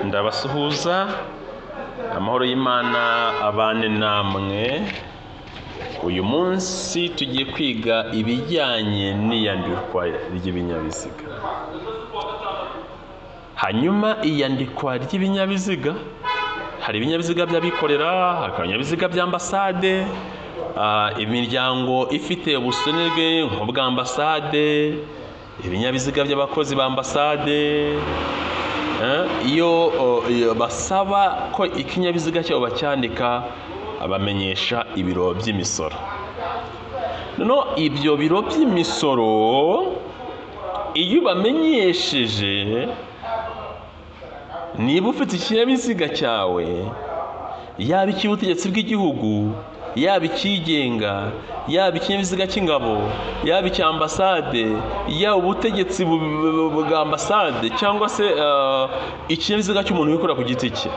Ndabasuhuza, amahoro y'Imana abane namwe. Uyu munsi tugiye kwiga ibijyanye n'iyandikwa ry'ibinyabiziga. Hanyuma iyandikwa ry'ibinyabiziga, hari ibinyabiziga by'abikorera, hakaba ibinyabiziga by'ambasade, imiryango ifite ubusonerwe nk'ubw'ambasade, ibinyabiziga by'abakozi b'ambasade. Iyo basaba ko ikinyabiziga cyabo bacyandika, bamenyesha ibiro by'imisoro. Noneho ibyo biro by'imisoro iyo ubamenyesheje, niba ufite ikinyabiziga cyawe, yaba icy'ubutegetsi bw'igihugu, yaba icyigenga, yaba ikinyabiziga cy'ingabo, yaba icya ambasade, yaba ubutegetsi bwa ambasade, cyangwa se ikinyabiziga cy'umuntu wikorera ku giti cye,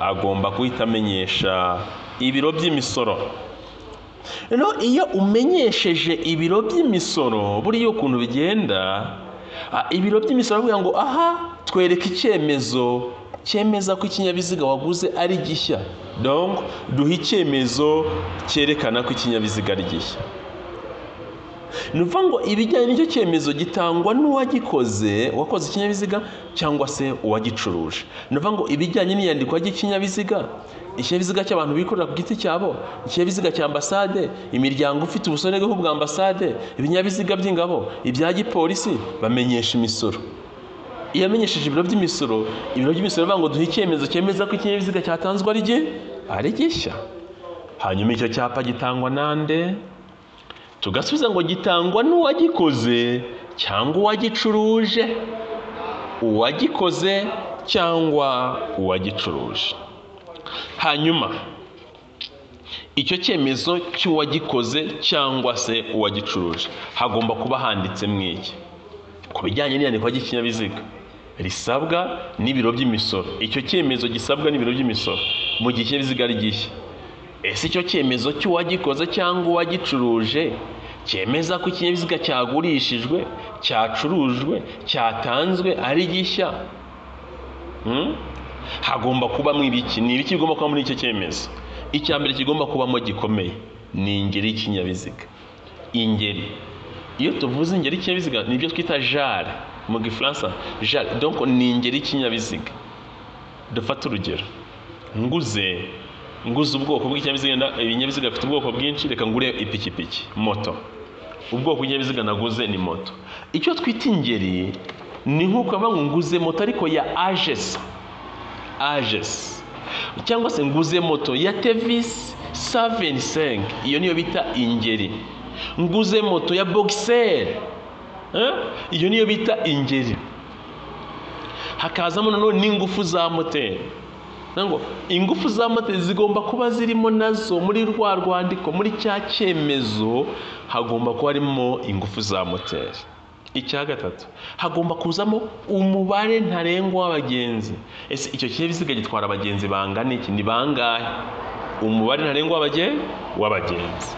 agomba guhita amenyesha ibiro by'imisoro. Noneho iyo umenyesheje ibiro by'imisoro, buriya ukuntu bigenda, ibiro by'imisoro baravuga ngo aha twereke icyemezo cyemeza ko ikinyabiziga waguze ari gishya. Donc duha icyemezo cyerekana ko ikinyabiziga ari gishya. Ni ukuvuga ngo ibijyanye n'icyo cyemezo gitangwa n'uwagikoze, uwakoze ikinyabiziga cyangwa se uwagicuruje. Ni ukuvuga ngo ibijyanye n'iyandikwa ry'ikinyabiziga, ikinyabiziga cy'abantu bikorera ku giti cyabo, ikinyabiziga cya ambasade, imiryango ifite ubusonerwe bwa ambasade, ibinyabiziga by'ingabo, ibya gipolisi, bamenyesha imisoro. Iyo amenyesheje ibiro by'imisoro, ibiro by'imisoro bivuga ngo duhe icyemezo cyemeza ko ikinyabiziga cyatanzwe ari gishya. Hanyuma icyo cyapa gitangwa nande? Tugasubiza ngo gitangwa n'uwagikoze cyangwa uwagicuruje. Uwagikoze cyangwa uwagicuruje. Hanyuma icyo cyemezo cy'uwagikoze cyangwa se uwagicuruje hagomba kuba handitsemo iki? Ku bijyanye n'iyandikwa ry'ikinyabiziga risabwa n'ibiro by'imisoro, icyo cyemezo gisabwa n'ibiro by'imisoro mu gihe ikinyabiziga ari gishya. Ese icyo cyemezo cy'uwagikoze cyangwa uwagicuruje cyemeza ko ikinyabiziga cyagurishijwe, cyacurujwe, cyatanzwe ari gishya, hagomba kubamo ibiki? Ni ibiki bigomba kuba muri icyo cyemezo? Icya mbere kigomba kubamo gikomeye ni ingeri y'ikinyabiziga. Ingeri, iyo tuvuze ingeri y'ikinyabiziga ni ibyo twita genre mu gifaransa, genre donc ni ingeri y'ikinyabiziga. Dufate urugero, nguze ubwoko bw'ikinyabiziga, ibinyabiziga bifite ubwoko bwinshi, reka ngure ipikipiki, moto. Ubwoko bw'ikinyabiziga naguze ni moto. Icyo twita ingeri ni nk'uko bavuga ngo nguze moto ariko ya AGS, AGS, cyangwa se nguze moto ya Tevis 75, iyo niyo bita ingeri. Nguze moto ya Boxer, iyo niyo bita ingeri. Hakazamo noneho n'ingufu za moteri. Ngo ingufu za moteri zigomba kuba zirimo nazo muri rwa rwandiko, muri cya cyemezo hagomba kuba harimo ingufu za moteri. Icya gatatu, hagomba kuzamo umubare ntarengwa w'abagenzi. Ese icyo kinyabiziga gitwara abagenzi bangana iki? Ni bangahe? Umubare ntarengwa w'abagenzi.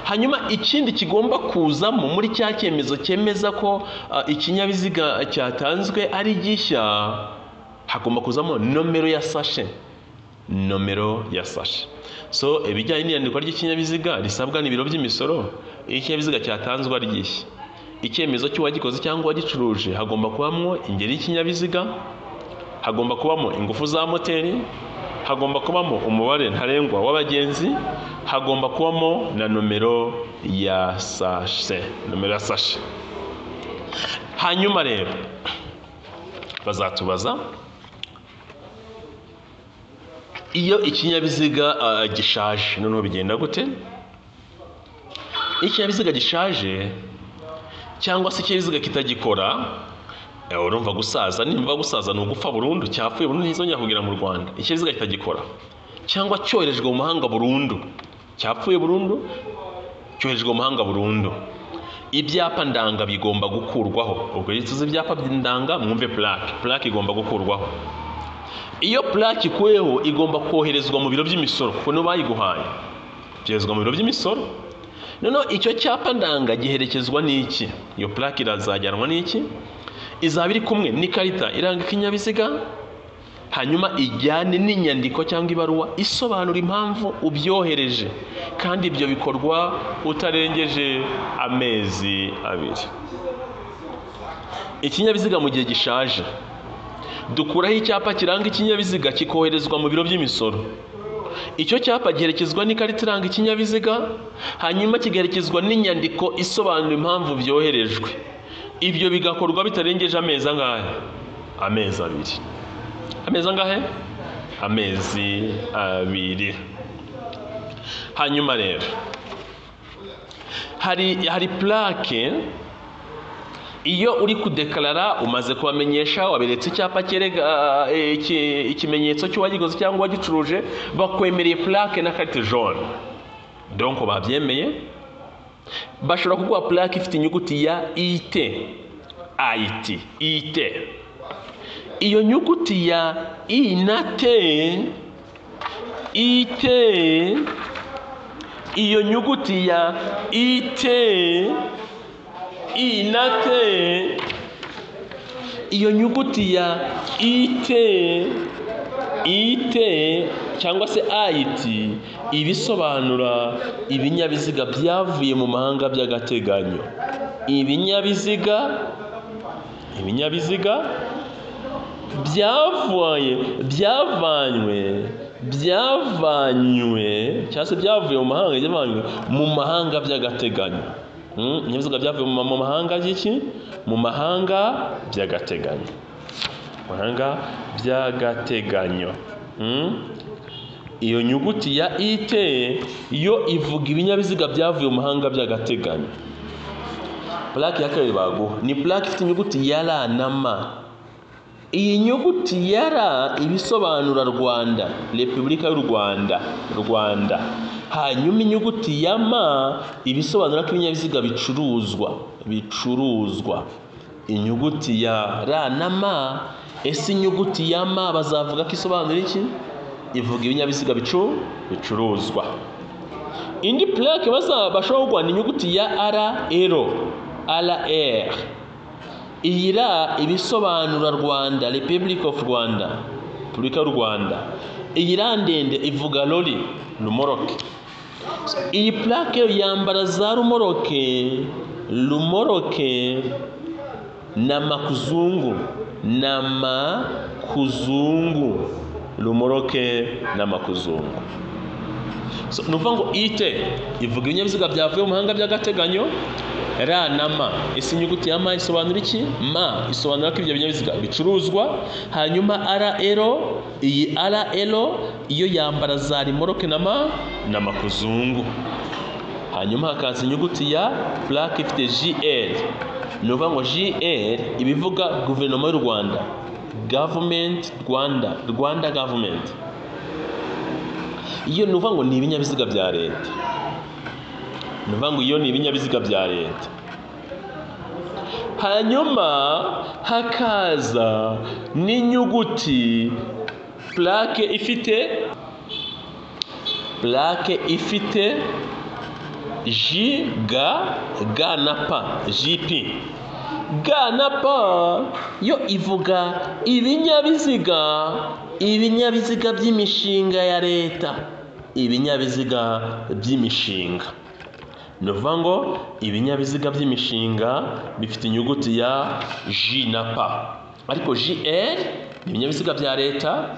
Hanyuma ikindi kigomba kuzamo muri cya cyemezo cyemeza ko ikinyabiziga cyatanzwe ari gishya, hagomba kuzamo nomero ya sashe. Nomero ya sashe. So ibijyanye n'iyandikwa ry'ikinyabiziga risabwa n'ibiro by'imisoro, iyo ikinyabiziga cyatanzwe ari gishya, icyemezo cy'uwagikoze cyangwa uwagicuruje hagomba kubamo ingeri y'ikinyabiziga, hagomba kubamo ingufu za moteri, hagomba kubamo umubare ntarengwa w'abagenzi, hagomba kubamo na nomero ya sashe, nomero ya sashe. Hanyuma rero bazatubaza iyo ikinyabiziga gishaje, noneho bigenda gute? Ikinyabiziga gishaje cyangwa se ikinyabiziga kitagikora, urumva gusaza, nimba gusaza ni ugupfa burundu, cyapfuye burundu ntizongera kugera mu Rwanda. Ikinyabiziga kitagikora cyangwa cyoherejwe mu mahanga burundu, cyapfuye burundu, cyoherejwe mu mahanga burundu, ibyapa ndanga bigomba gukurwaho. Ubwo iyo tuzi ibyapa ndanga, mwumve plaque, plaque igomba gukurwaho. Iyo plaque ikuweho igomba koherezwa mu biro by'imisoro, kuko nibo bayiguhaye, byoherezwa mu biro by'imisoro. Noneho icyo cyapa ndanga giherekezwa n'iki? Iyo plaque irazajyanwa n'iki? Izaba iri kumwe n'ikarita iranga ikinyabiziga, hanyuma ijyane n'inyandiko cyangwa ibaruwa isobanura impamvu ubyohereje, kandi ibyo bikorwa utarengeje amezi 2. Ikinyabiziga mu gihe gishaje, dukuraho icyapa kiranga ikinyabiziga kikoherezwa mu biro by'imisoro. Icyo cyapa giherekezwa n'ikarita iranga ikinyabiziga, hanyuma kigaherekezwa n'inyandiko isobanura impamvu byoherejwe. Ibyo bigakorwa bitarengeje amezi angahe? Amezi 2. Amezi angahe? Amezi 2. Hanyuma rero hari plaque. Iyo uri kudekarara umaze kubamenyesha, waberetse icyapa cyerega ikimenyetso cy'uwagiguze cyangwa uwagicuruje, bakwemereye plaque na carte jaune. Donc babyemeye, bashobora kuguha plaque ifite inyuguti ya IT, IT, IT. Iyo nyuguti ya I na T, IT, iyo nyuguti ya IT, I na T, iyo nyuguti ya IT, IT cyangwa se IT ibisobanura ibinyabiziga byavuye mu mahanga by'agateganyo. Ibinyabiziga byavanywe cyangwa se byavuye mu mahanga, byavanywe mu mahanga by'agateganyo. Ibinyabiziga byavuye mu mahanga by'iki? Mu mahanga by'agateganyo. Mahanga by'agateganyo. Iyo nyuguti ya IT yo ivuga ibinyabiziga byavuye mu mahanga by'agateganyo. Plaque ya kabiri baguha ni plaque ifite inyuguti ya R na M. Iyi nyuguti ya R ibisobanura Rwanda, Repubulika y'u Rwanda, Rwanda. Hanyuma inyuguti ya M ibisobanura ko ibinyabiziga bicuruzwa. Inyuguti ya R na M, ese inyuguti ya M bazavuga ko isobanura iki? Ivuga ibinyabiziga bicuruzwa. Indi plaque bashobora kuguha ni inyuguti ya R L, R R. Iyi R ibisobanura Rwanda, Republic of Rwanda, Repubulika y'u Rwanda. Iyi R ndende ivuga lori, rumoroke. Iyi plaque yambara za rumoroke, rumoroke na makuzungu, na makuzungu, rumoroke na makuzungu. So, nuvuga ngo IT ivuga ibinyabiziga byavuye mu mahanga by'agateganyo. R na M, ese inyuguti ya M isobanura iki? M isobanura ko ibyo binyabiziga bicuruzwa. Hanyuma R L, iyi R L iyo yambara za rimoroke na na makuzungu. Hanyuma hakaza inyuguti ya plaque ifite GL. Ni ukuvuga ngo GL ibivuga guverinoma y'u Rwanda, Government Rwanda, Rwanda Government. Iyo ni ukuvuga ngo ni ibinyabiziga bya leta. Ni ukuvuga ngo iyo ni ibinyabiziga bya leta. Hanyuma hakaza n'inyuguti plaque ifite J G G na P, GP. G na P yo ivuga ibinyabiziga by'imishinga ya leta, ibinyabiziga by'imishinga. Ni ukuvuga ngo ibinyabiziga by'imishinga bifite inyuguti ya J na P, ariko GL ni ibinyabiziga bya leta.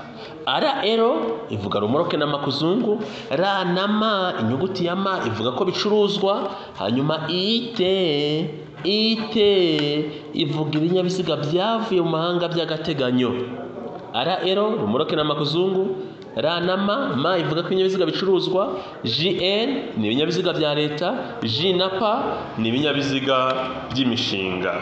R L ivuga rumoroke na makuzungu. R na M, inyuguti ya M ivuga ko bicuruzwa. Hanyuma IT ivuga ibinyabiziga byavuye mu mahanga by'agateganyo. R L rumoroke na makuzungu, R na M, M ivuga ko ibinyabiziga bicuruzwa. GL ni ibinyabiziga bya leta, J na P ni ibinyabiziga by'imishinga.